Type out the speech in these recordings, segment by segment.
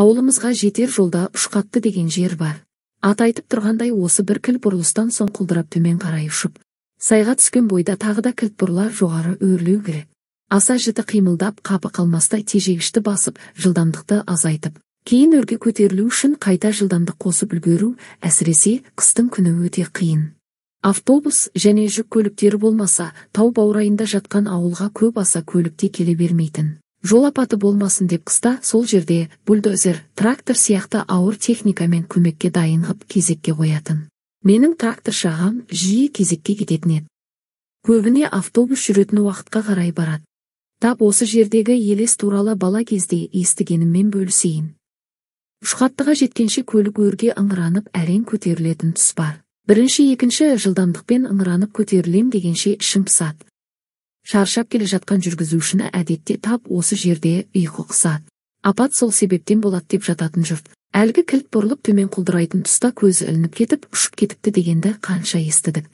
Ауылымызға жетер жолда Ұшқатты деген жер бар. Ат айтып тұрғандай, осы бір кіл бұрылыстан соң құлдырап төмен қарай ұшып, сайға түскен бойда тағы да кілт бұрыла жоғары өрлеу керек. Аса жіті қимылдап, қапы қалмастай тежегішті басып, жылдамдықты азайтып, кейін өрге көтерілу үшін қайта жылдамдық қосып үлгеру, әсіресе қыстың күні өте қиын. Автобус және жүк көліктері болмаса, тау баурайында жатқан ауылға көп аса көлікте келе бермейтін. Жол апаты болмасын деп қыста сол жерде бульдозер, трактор сияқты ауыр техникамен көмекке дайын ғып кезекке қоятын. Менің тракторшы ағам жиі кезекке кететін еді. Көбіне автобус жүретін уақытқа қарай барады. Тап осы жердегі елес туралы бала кезде естігеніммен бөлісейін. Ұшқаттыға жеткенше көлік өрге ыңыранып әрең көтерілетін тұс бар. Бірінші, екінші жылдамдықпен ыңыранып көтерілем дегенше ішің пысады. Шаршап келе жатқан жүргізушіні әдетте тап осы жерде ұйқы қысады. Апат сол себептен болады деп жататын жұрт. Әлгі кілт бұрылып төмен құлдырайтын тұста көзі ілініп кетіп, ұшып кетіпті дегенді қанша естідік.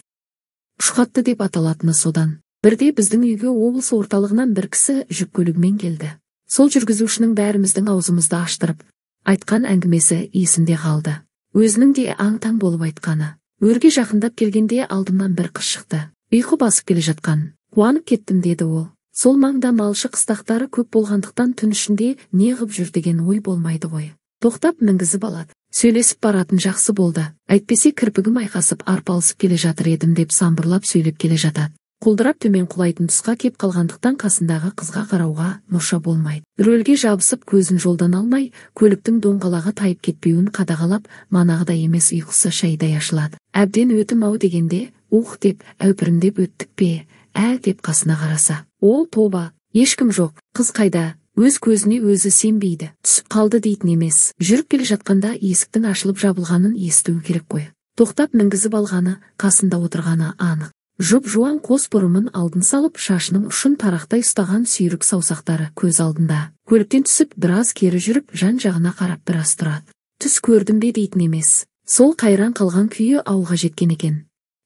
Ұшқатты деп аталатыны содан. Бірде біздің үйге облыс орталығынан бір кісі жүк көлігімен келді. Сол жүргізушінің бәріміздің аузымызды аштырып айтқан әңгімесі есімде қалды. Өзінің де аң-таң болып айтқаны. Өрге жақындап келгенде алдымнан бір қыз шықты. Ұйқы басып келе жатқан. Қуанып кеттім, деді ол. Сол маңда малшы қыстақтары көп болғандықтан түн ішінде не ғып жүр деген ой болмайды ғой. Тоқтап мінгізіп алады. Сөйлесіп баратын жақсы болды. Әйтпесе кірпігім айқасып арпалысып келе жатыр едім деп самбырлап сөйлеп келе жатады. Құлдырап төмен құлайтын тұсқа кеп қалғандықтан қасындағы қызға қарауға мұрша болмайды. Рөлге жабысып көзін жолдан алмай, көліктің доңғалағы тайып кетпеуін қадағалап, манағыдай емес ұйқысы шайдай ашылады. Әбден өтім ау дегенде, ух деп әупірімдеп өттік пе, ә деп қасына қараса. Ол тоба, ешкім жоқ, қыз қайда, өз көзіне өзі сенбейді, түсіп қалды дейтін емес. Жүріп келе жатқанда есіктің ашылып жабылғанын естуі керек қой. Тоқтап мінгізіп алғаны, қасында отырғаны анық. Жұп-жуан қос бұрымын алдын салып, шашының ұшын тарақтай ұстаған сүйрік саусақтары көз алдында. Көліктен түсіп, біраз кері жүріп, жан-жағына қарап біраз тұрады. Түс көрдім бе дейтін емес. Сол қайран қалған күйі ауылға жеткен екен.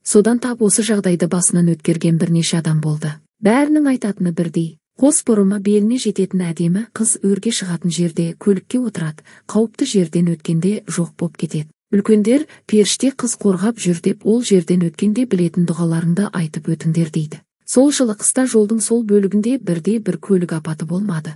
Содан тап осы жағдайды басынан өткерген бірнеше адам болды. Бәрінің айтатыны бірдей. Қос бұрымы беліне жететін әдемі қыз өрге шығатын жерде көлікке отырады, қауіпті жерден өткенде жоқ боп кетеді. Үлкендер періште қыз қорғап жүр деп ол жерден өткенде білетін дұғаларыңды айтып өтіңдер дейді. Сол жылы қыста жолдың сол бөлігінде бірде бір көлік апаты болмады.